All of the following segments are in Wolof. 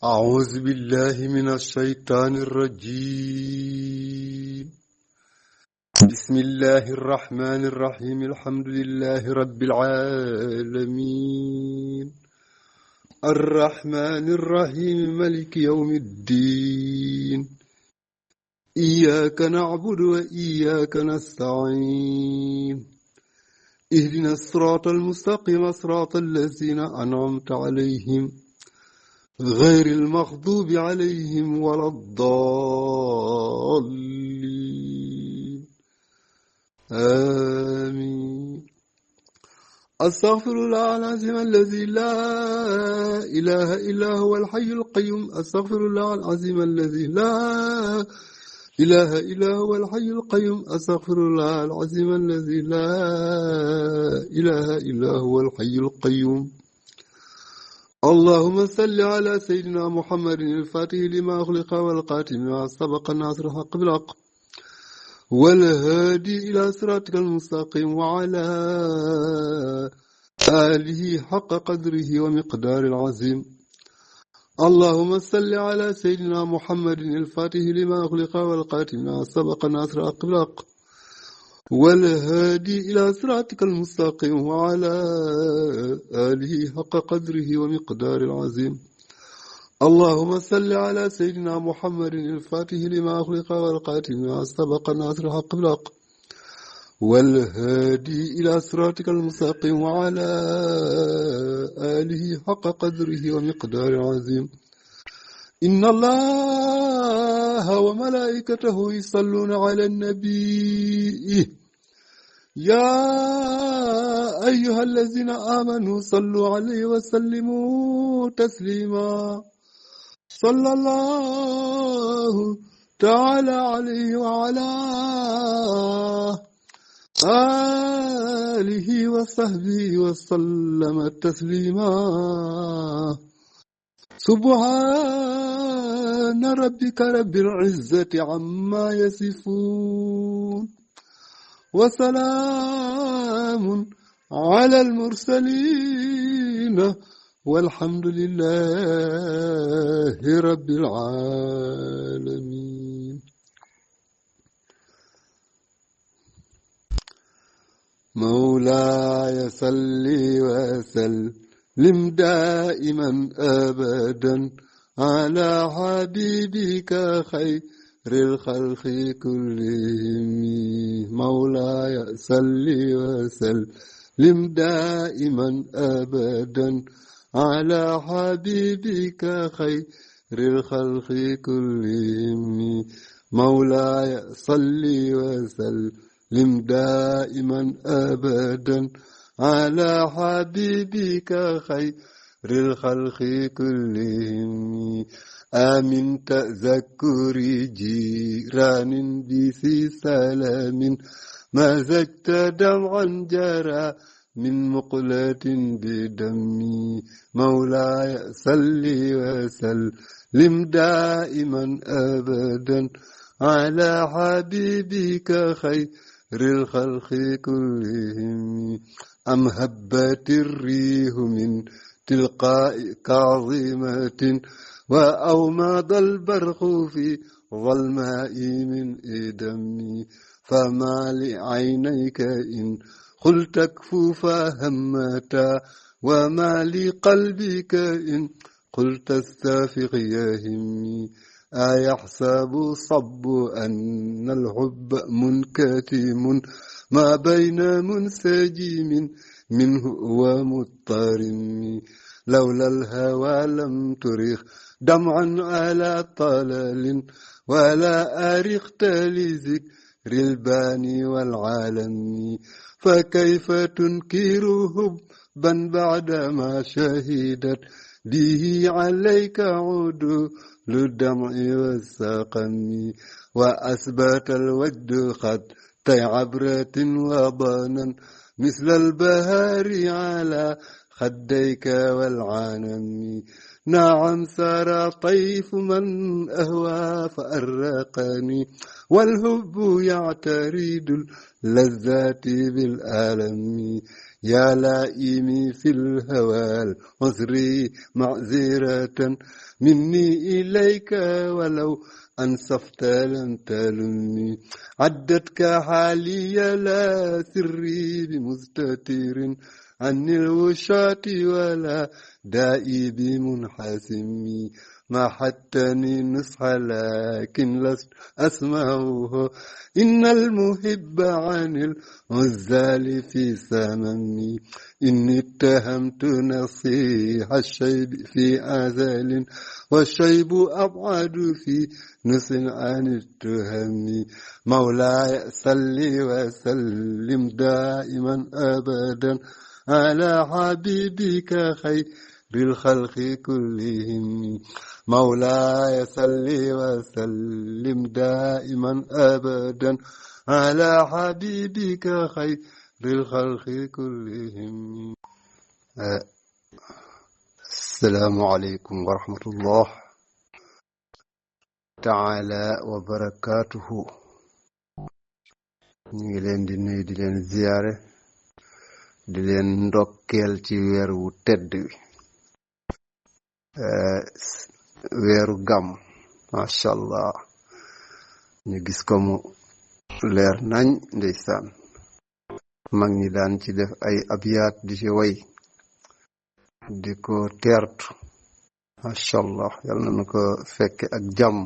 أعوذ بالله من الشيطان الرجيم. بسم الله الرحمن الرحيم. الحمد لله رب العالمين الرحمن الرحيم مالك يوم الدين. إياك نعبد وإياك نستعين. اهدنا الصراط المستقيم صراط الذين أنعمت عليهم غير المغضوب عليهم ولا الضالين. آمين. أستغفر الله العظيم الذي لا إله إلا هو الحي القيوم. أستغفر الله العظيم الذي لا إله إلا هو الحي القيوم. أستغفر الله العظيم الذي لا إله إلا هو الحي القيوم. اللهم صل على سيدنا محمد الفاتح لما أغلق والقاتم لما سبق الناصر الحق بالحق والهادي إلى صراطك المستقيم وعلى آله حق قدره ومقدار العظيم. اللهم صل على سيدنا محمد الفاتح لما أغلق والقاتم لما سبق الناصر الحق بالحق والهادي إلى صراطك المستقيم وعلى آله حق قدره ومقدار العظيم. اللهم صل على سيدنا محمد الفاتح لما أغلق والقاتم لما سبق الناصر الحق بالحق والهادي إلى صراطك المستقيم وعلى آله حق قدره ومقدار العظيم. إن الله وملائكته يصلون على النبي يا أيها الذين آمنوا صلوا عليه وسلموا تسليما. صلى الله تعالى عليه وعلى آله وصحبه وسلم تسليما. سبحان ربك رب العزة عما يصفون وسلام على المرسلين والحمد لله رب العالمين. مولاي صل وسلم دائما أبدا على حبيبك خير الخلق كلهم. مولاي صل وسلم دائما أبدا على حبيبك خير الخلق كلهم. مولاي صل وسلم دائما أبدا على حبيبك خير الخلق كلهم. آمن تذكر جيران بذي سلام مزجت دمعا جرى من مقلة بدمي. مولاي صل وسلم دائما أبدا على حبيبك خير الخلق كلهم. أم هبت الريح من تلقاء كاظمة وأومض البرق في ظلماء من إدمي. فما لعينيك إن قلت كفوفا همتا وما لقلبك إن قلت استافق يا همي. أيحسب صب أن الحب منكتم ما بين منسجم منه ومضطرم. لولا الهوى لم ترخ دمعا على طلل ولا أرخت لذكر الباني والعالم. فكيف تنكر حبا بعدما شهدت به عليك عدول الدمع والسقم. وأثبت الوجد خط عبرة وضانا مثل البهار على خديك والعنم. نعم سار طيف من أهوى فأرقني والحب يعتريد اللذات بالألم. يا لائمي في الهوى العذري معذرة مني إليك ولو أنصفت لم تلمني عدتك حالي لا سري بمستتر عن الوشاة ولا دائي بمنحسمي ما حتني نصح لكن لست أسمعه إن المحب عن العزال في سممي إني اتهمت نصيح الشيب في أزال والشيب أبعد في نص عن التهم مولاي صل وسلم دائما أبدا على حبيبك خير الخلق كلهم مولاي صل وسلم دائما أبدا على حبيبك خير الخلق كلهم. السلام عليكم ورحمة الله تعالى وبركاته. ñu ngi leen di nuyu di leen ziyaare di leen ndokkeel ci weer wu tedd wi weeru gàmm masha Allah ñu gis ko mu leer nañ ndeysaan mag ñi daan ci def ay abyaat di ci way di ko teertu masha Allah yal na nu ko fekke ak jàmm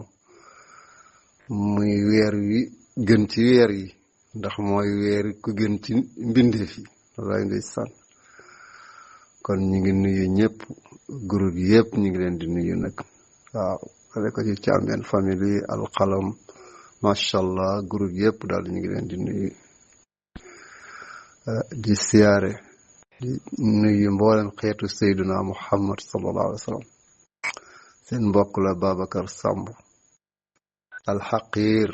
muy weer wi gën ci weer yi ndax mooy weer ku gën ci mbindeef yi wallaay ndeysaan kon ñu ngi nuyu ñëpp groupe yëpp ñu ngi leen di nuyu nag waaw xale ko ci Thiamène famille alxalam masha Allah groupe yëpp daal ñu ngi leen di nuyu di siyaare di nuyu mboolem xeetu Seydina Muhammad sallallahu alayhi wa sallam seen mbokk la Babacar Samb alxaqir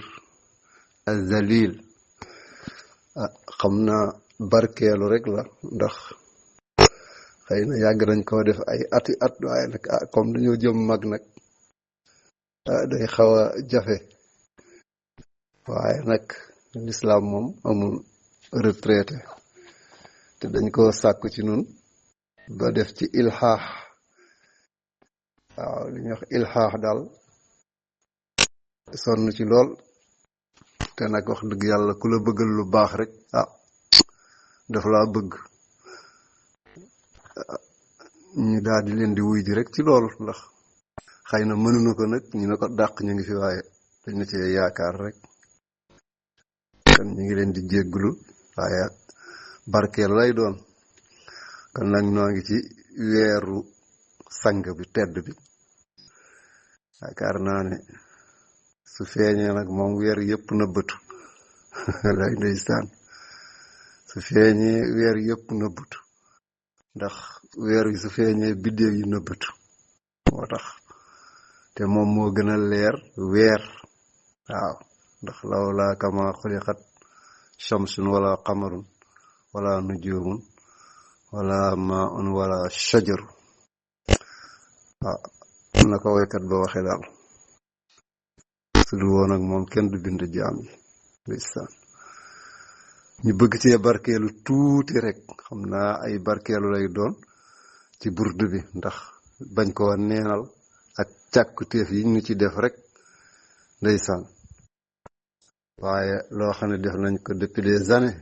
azalil xam naa barkeelu rek la ndax xëy na yàgg nañ koo def ay ati at waaye nag comme dañoo jëm mag nag day xaw a jafe waaye nag l'islam moom amul retraité te dañ ko sàkku ci nun ba def ci ilxaax waaw li ñuy wax ilxaax daal sonn ci lool te nag wax dëgg yàlla ku la bëggal lu baax rek daf laa bëgg ñu daal di leen di wuy ji rek ci lool ndax xëy na mënuñu ko nag ñu ne ko dàq ñu ngi fi waaye dañ na ci yaakaar rek kon ñu ngi leen di jégglu waaye barkeel lay doon kon nag noo ngi ci weeru sang bi tedd bi yaakaar naa ne su feeñee nag moom weer yëpp na bëtu lay ndeysaan su feeñee weer yëpp na bëtu ndax weer wi su feeñee biddéew yi na bëtu moo tax te moom moo gën a leer weer waaw ndax lawlaa kama xuliqat shamsun wala qamarun wala nujumun wala maun wala shajaru waaw na ko waykat ba waxe daal su du woon ak moom kenn du bind jaam yi ndeysaan ñu bëgg cee barkeelu tuuti rek xam naa ay barkeelu lay doon ci burdu bi ndax bañ koo neenal ak càkkutéef yi ñu ci def rek ndeysaan waaye loo xam ne def nañ ko depuis des années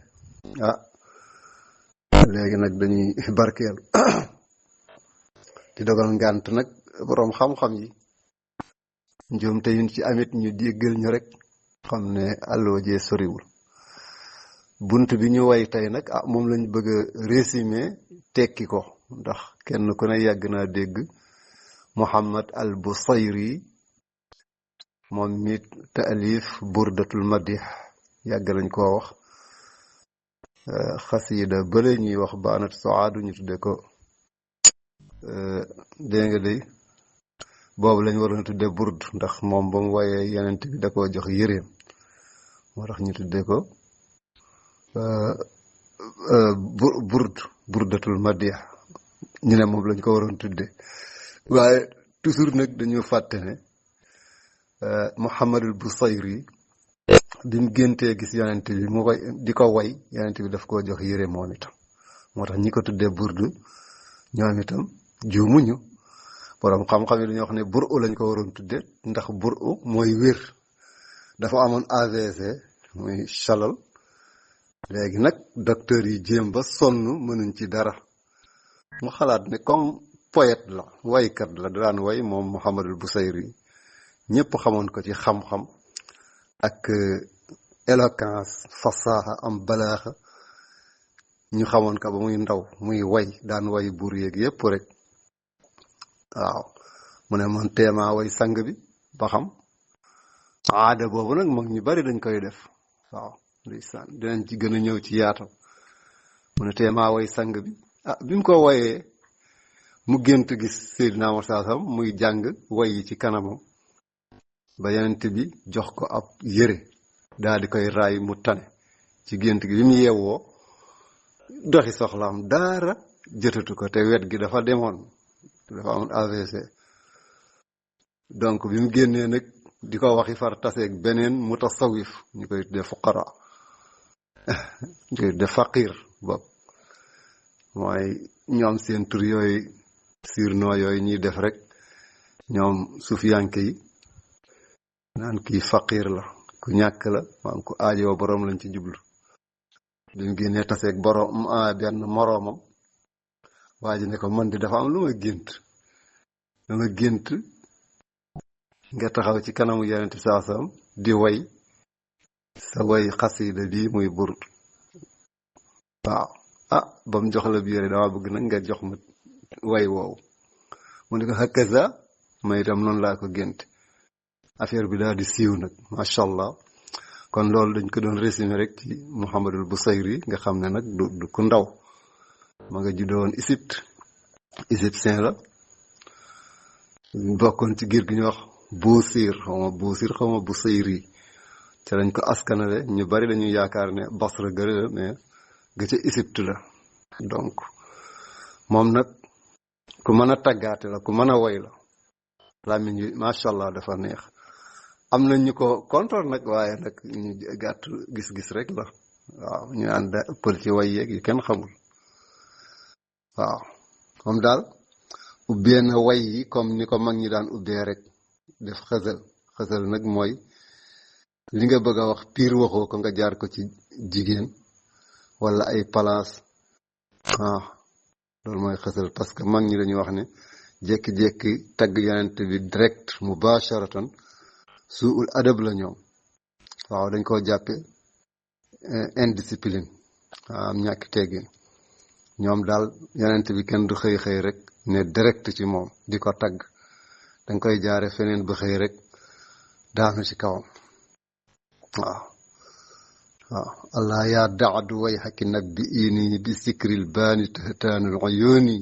léegi nag dañuy barkeelu di dogal ngànt nag boroom xam-xam yi njuum te yuñ ci amit ñu jéggal ñu rek xam ne àlloo jee soriwul bunt bi ñu way tey nag moom lañ bëgg a résumé tekki ko ndax kenn ku ne yàgg naa dégg Muhammad al Busayri moom mi taalif burdatul madih yàgg nañ koo wax xasida bële ñuy wax baanat soaadu ñu tudde ko dégg nga day boobu lañ waroon tudde burd ndax moom ba mu wayee yenent bi da koo jox yëreem moo tax ñu tudde ko burdatul madih ñu ne moom lañ ko waroon tudde waaye toujours nag dañu fàtte ne Muhammadul Busayri bi mu géntee gis yonent bi mu koy di ko way yonent bi daf koo jox yére moom itam moo tax ñi ko tuddee burdu ñoom itam juumuñu borom xam-xam yi dañuy wax ne buru lañ ko waroon tudde ndax buru mooy wér dafa amoon AVC muy chalal léegi nag docteur yi jéem ba sonn mënuñ ci dara mu xalaat ne comme poète la waykat la daan way moom Muhammadul Busayri ñëpp xamoon ko ci xam-xam ak éloquence fasaha am balaaxa ñu xamoon ko ba muy ndaw muy way daan way buur yeeg yépp rek waaw mu ne man teemaa way sang bi ba xam aada boobu nag mag ñu bari dañ koy def waaw ndeysaan dinañ ci gën a ñëw ci yaatal mu ne teemaa way sang bi bi mu ko wayee mu gént gis Seydina Muhammad sallallahu alayhi wasallam muy jàng way yi ci kanamam ba yonent bi jox ko ab yére daal di koy raay mu tane ci gént gi bi mu yeewoo doxi soxlaam daara jotatu ko te wet gi dafa demoon dafa amoon AVC donc bi mu génnee nag di ko waxi far taseeg beneen mutasawif ñu koy tuddee fuqara ñu koy tuddee faqir bopp mooy ñoom seen tur yooyu surnom yooyu ñuy def rek ñoom sufiyanke yi naan kii faqir la ku ñàkk la maam ku aajoo boroom lañ ci jublu bi mu génnee taseeg boroom benn moroomam waa ji ne ko man di dafa am lu ma gént dama gént nga taxaw ci kanamu yonent saasam di way sa way xasida bi muy burd waaw ba mu jox la bi yére dama bëgg nag nga jox ma way woowu mu ne ko hakaza ma itam noonu laa ko gént affaire bi daal di siiw nag macha allah kon loolu dañ ko doon résumé rek ci Muhammadul Busayri nga xam ne nag du ku ndaw ma nga juddoon Égypte égyptien la bokkoon ci giir gi ñu wax Buusir xaw ma Busayri ca lañ ko askanale ñu bari dañuy yaakaar ne Basra gëre la mais ga ca Égypte la donc moom nag ku mën a tàggaate la ku mën a woy la làmmiñ wi macha allah dafa neex am na ñu ko contrôle nag waaye nag ñu gàtt gis-gis rek la waaw ñu ànd ëppal ci way yeeg yu kenn xamul waaw moom daal ubbee na way yi comme ni ko mag ñi daan ubbee rek def xësal nag mooy li nga bëgg a wax piir waxoo ko nga jaar ko ci jigéen wala ay place loolu mooy xësal parce que mag ñi dañuy wax ne jékki-jékki tagg yonent bi direct mubasharatan suul adab la ñoom waaw dañ koo jàppe indiscipline am ñàkk teggin ñoom daal yonent bi kenn du xëy rek ne direct ci moom di ko tagg danga koy jaare feneen ba xëy rek daanu ci kawam waaw allah yaa daadu way xakki nabbi ini bi sikril baani tahtaanul uyuuni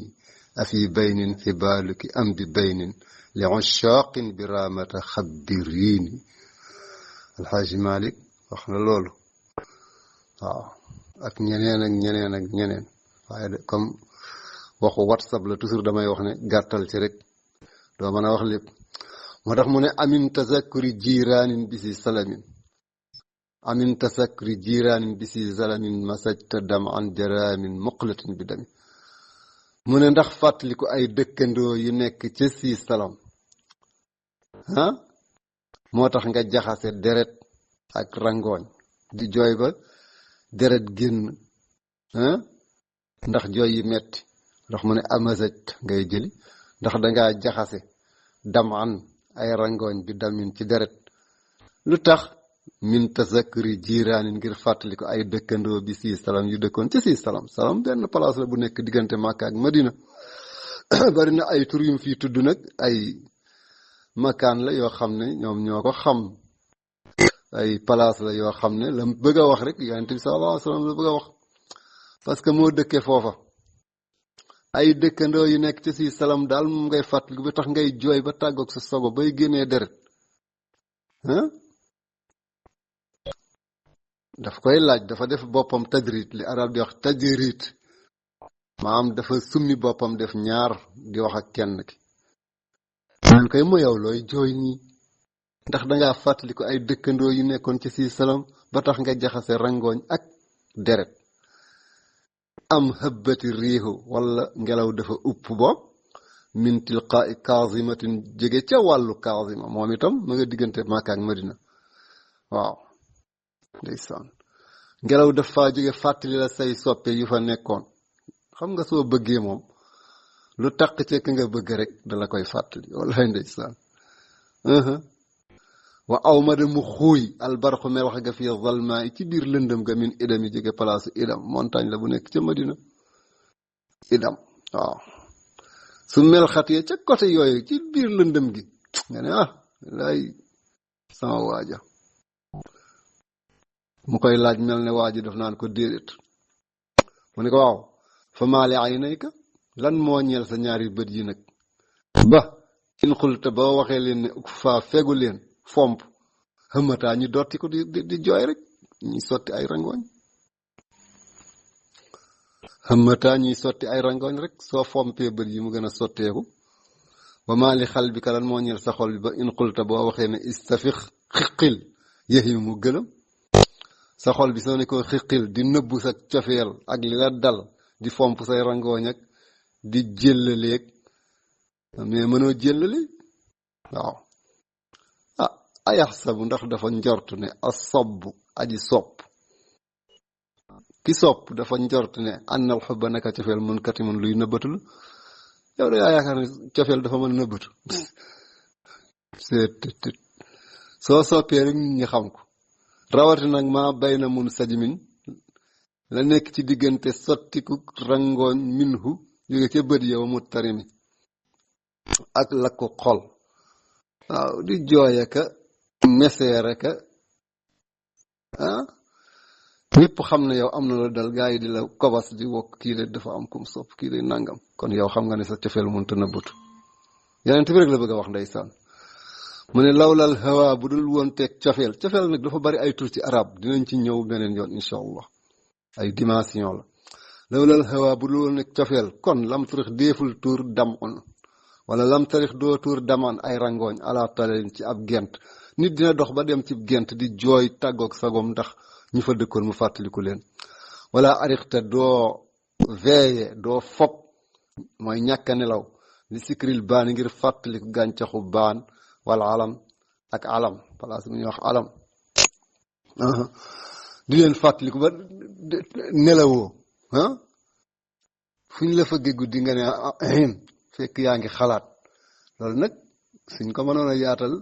afi baynin xibaaluki am bi baynin li ushaaqin bi raamata xabbiriini alxaaji Malik wax na loolu waaw ak ñeneen waaye de comme waxu WhatsApp la toujours damay wax ne gàttal ci rek doo mën a wax lépp moo tax mu ne amin tasakkuri jiraanin bisi salamin amin tasakkuri jiraanin bisi salamin masajta dam an jaraamin muqlatin bi dami mu ne ndax fàttaliku ay dëkkandoo yu nekk ca sii salam moo tax nga jaxase deret ak rangooñ di jooy ba deret génn ndax jooy yi metti ndax mu ne amazaj ngay jëli ndax dangaa jaxase daman ay rangooñ bi damin ci deret lu tax min tasakkuri jiraanin ngir fàttali ko ay dëkkandoo bi sii salam yu dëkkoon ci sii salam benn place la bu nekk diggante Makka ak Madina bari na ay tur yum fii tudd nag ay makaan la yoo xam ne ñoom ñoo ko xam ay place la yoo xam ne la bëgg a wax rek yonent bi sallallahu alayhi wasallam la bëgg a wax parce que moo dëkkee foofa ay dëkkandoo yu nekk ci si salam daal moom ngay fàttali ba tax ngay jooy ba tàggoog sa sogo bay génnee deret daf koy laaj dafa def boppam tajrid li arab di wax tajrid maam dafa summi boppam def ñaar di wax ak kenn ki naan koy moyow looy jooy nii ndax dangaa fàttali ko ay dëkkandoo yu nekkoon ci si salam ba tax nga jaxase rangooñ ak deret am hëbbati riihu wala ngelaw dafa upp boog min tilqaa'i kaasimatin jóge ca wàllu kaasima moom itam ma nga diggante Makka ak Madina waaw ndeysaan ngelaw dafa jóge fàttali la say soppe yu fa nekkoon xam nga soo bëggee moom lu taq ci ki nga bëgg rek dala koy fàttali wallahi ndeysaan wa aw ma de mu xuuy albarxu melax ga fi zalma yi ci biir lëndëm ga min idam yi jóge palaasu idam montagne la bu nekk ca Madina idam waaw su melxatee ca côté yooyu ci biir lëndëm gi nga ne lay sama waaja mu koy laaj mel ne waaji daf naan ko déedéet mu ne ko waaw fa maali aynayka lan moo ñeel sa ñaari bët yi nag ba in xulta ba waxee leen ne fa fegu leen fomp xëmataa ñu dotti ko di jooy rek ñuy sotti ay rangooñ xëmataa ñuy sotti ay rangooñ rek soo fompee bët yi mu gën a sotteeku ba maali xal bi ka lan moo ñeel sa xol bi ba in xulta boo waxee ne istafix xiqil yéexi mu gënam sa xol bi soo ne ko xiqil di nëbbu sa cofeel ak li la dal di fomp say rangooñ ak di jëllaleeg mais mënoo jëllale waaw ayaxsabu ndax dafa njortu ne asobb aji sopp ki sopp dafa njortu ne annal xubba naka cofeel mun kati mun luy nëbbatu la yow da yaa yaakaar ne cofeel dafa mën a nëbbatu soo soppee rek nit ñi xam ko rawati nag maa bay na mun sajimin la nekk ci diggante sottiku rangooñ minhu jóge ca bët yow mu tarimi ak la ko xol waaw di jooyaka meseeraka ñëpp xam ne yow am na la dal gaa yi di la kobas di wokk kii de dafa am kum sopp kii de nangam kon yow xam nga ne sa cofeel mënta nëbbatu yeneen bi rek la bëgg a wax ndeysaan mu ne lawlal hawa bu dul woon teeg cofeel nag dafa bari ay tur ci arab dinañ ci ñëw beneen yoon insha allah ay dimension la lawlal hawa bu dul woon teeg cofeel kon lam tarix déeful tuur damoon wala lam tarix doo tuur damaan ay rangooñ ala talin ci ab gent nit dina dox ba dem ci gent di jooy tàggoog sagom ndax ñu fa dëkkoon mu fàttaliku leen wala arixte doo veeye doo fob mooy ñàkk a nelaw li sikril baan ngir fàttaliku gàncaxu baan wala alam ak alam place bu ñuy wax alam di leen fàttaliku ba nelawoo fu ñu la fëggee guddi nga ne fekk yaa ngi xalaat loolu nag suñ ko mënoon a yaatal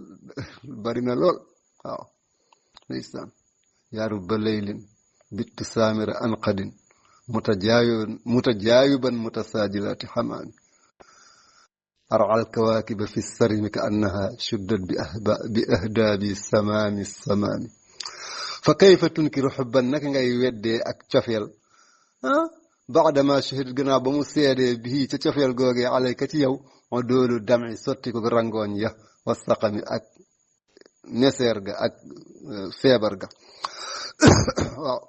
bari na lool waaw ndeysaan yaaru ba laylin bittu saamira anqadin mutajaayiban mutasaajilaati xamaami aral kawaakiba fi sarimi ka annaha shuddat bi ahdaabi samaami fa kayfa tunkiru xubban naka ngay weddee ak cofeel baadama shahid gannaaw ba mu seedee bii ca cofeel googee alayka ci yow ma doolu dami sotti ko rangooñ ya wasaqami ak neseer ga ak feebar ga waaw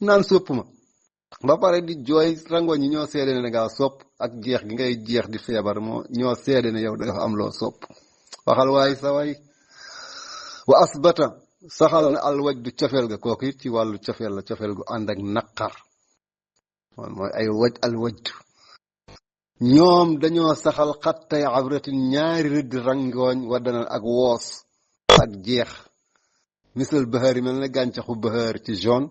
naan sopp ma ba pare di jooy rangooñ yi ñoo seede ne da ngaa sopp ak jeex gi ngay jeex di feebar moo ñoo seede ne yow dafa am loo sopp waxal waay sa waay wa asbata saxal na alwajdu cofeel ga kooku it ci wàllu cofeel la cofeel gu ànd ak naqar mooy ay alwajdu ñoom dañoo saxal xattay abratin ñaari rëdd rangooñ waddanal ak woos ak jeex misal bahar yi mel ne gàncaxu bahar ci jaune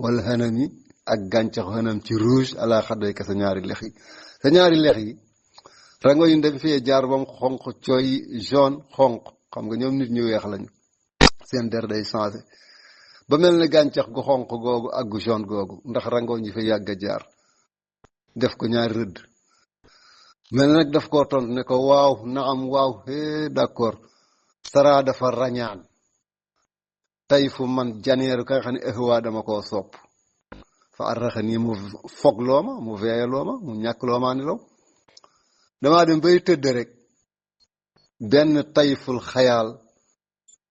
wala xanam yi ak gàncaxu xanam ci rouge ala xadday ka sa ñaari lex yi rangooñ yi dañ fee jaar bam xonq cooy jaune xonq xam nga ñoom nit ñu weex lañu seen der day changé ba mel ne gàncax gu xonq googu ak gu jaune googu ndax rangooñ yi fa yàgg a jaar def ko ñaari rëdd mel nag daf koo tont ne ko waaw naam waaw d'accord sara dafa rañaan tey fu man janeeru ka nga xam ne ëxwaa dama koo sopp fa arraxa nii mu fog looma mu veeye looma mu ñàkk loomaa ni law damaa dem bay tëdd rek benn tayful xayaal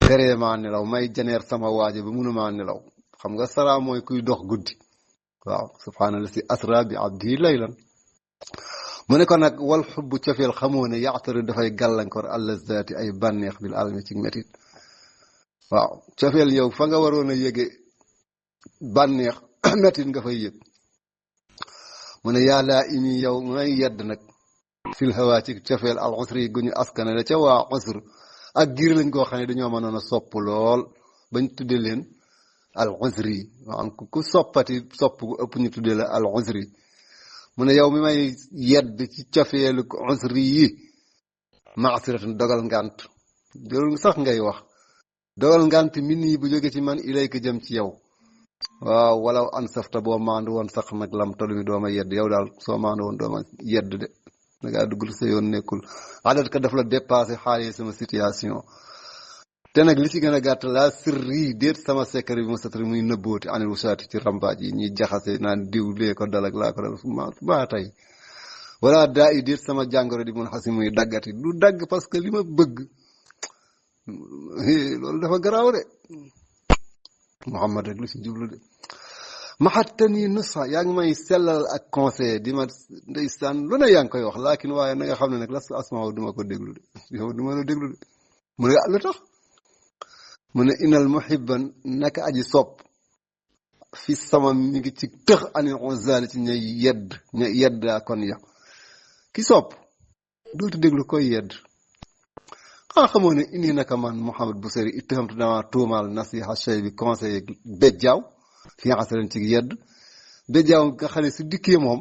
tereemaa nelaw may janeer sama waajo ba munumaa nelaw xam nga sara mooy kuy dox guddi waaw subhaanallah si asra bi abdihi laylan mu ne ko nag wal xubbu cofeel xamoo ne yaxtari dafay gàllankoor allazaati ay bànneex bil almi ci metit waaw cofeel yow fa nga waroon a yëge bànneex metit nga fay yëg mu ne yàllaa imi yow may yedd nag fil hawaa ci cofeel al usri gu ñu askane la ca waa usr ak giir lañ koo xam ne dañoo mënoon a sopp lool bañ tudde leen al usri maanaam ku soppati sopp gu ëpp ñu tudde la al usri mu ne yow mi may yedd ci cofeelu usri yi maasiratun dogal ngant jël sax ngay wax dogal ngant min yi bu jóge ci man ilayka jëm ci yow waaw walaw an safta boo maandu woon sax nag lam tolu mi dooma yedd yow daal soo maandu woon dooma yedd de da ngaa duggul sa yoon nekkul adat ka daf la dépassé xaalis sama situation te nag li ci gën a gàtt laa sirri déet sama secret bi ma satri muy nëbbooti anil wusaati ci rambaaj yi ñuy jaxase naan diw lee ko dal ak laa ko dal maa tey wala daa i déet sama jàngoro di mun xasi muy daggati du dagg parce que li ma bëgg loolu dafa garaaw de Muhammad rek lu ci jublu de maxattani nusa yaa ngi may sellal ak conseil di ma ndeysaan lu ne yaa ngi koy wax laakin waaye na nga xam ne nag las asmaaw duma ko déglu de yow duma la déglu de mu ne lu tax mu ne inal muhibban naka aji sopp fi sama mi ngi ci tëx anil uzali ci ña yeddaa kon ya ki sopp dootu déglu koy yedd xamoo ne indi naka man Muhammad Busiri ittihamtu dama tuumaal nasiha shay bi conseiller bejjaaw fi nga xasaleen ci yedd bejjaaw nga xam ne su dikkee moom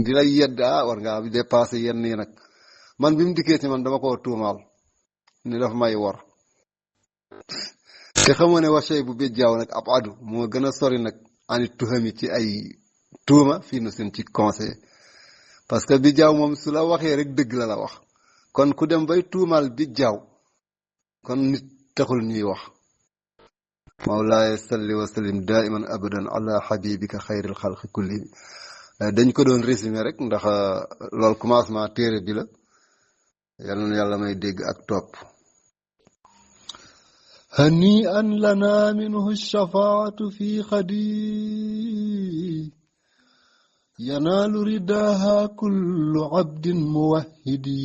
di lay yedd war ngaa dépassé yenn yi nag man bi mu dikkee ci man dama koo tuumaal ni dafa may wor te xamoo ne wa shay bu bejjaaw nag ab adu moo gën a sori nag ani tuhami ci ay tuuma fii nu seen ci conseiller parce que bejjaaw moom su la waxee rek dëgg la wax kon ku dem bay tuumaal bejjaaw kon nit taxul ñuy wax mawlaaya salli wa sallim daiman abadan ala habibika xayril xalqi kullihim dañ ko doon résumé rek ndax loolu commencement téere bi la yal na yàlla may dégg ak topp hani an lana minhu shafaatu fi xadi yanaalu ridaha kullu abdin muwahhidi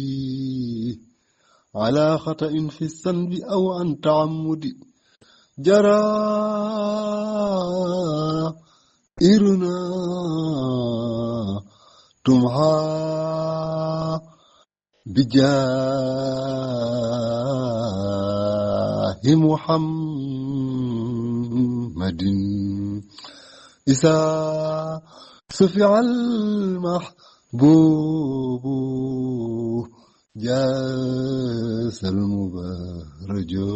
ala xata'in fi sanbi aw an ta'ammudi jara iruna tumha bijahi muhammadin isa sufi'a al-mahbubu jaasal mubaarajo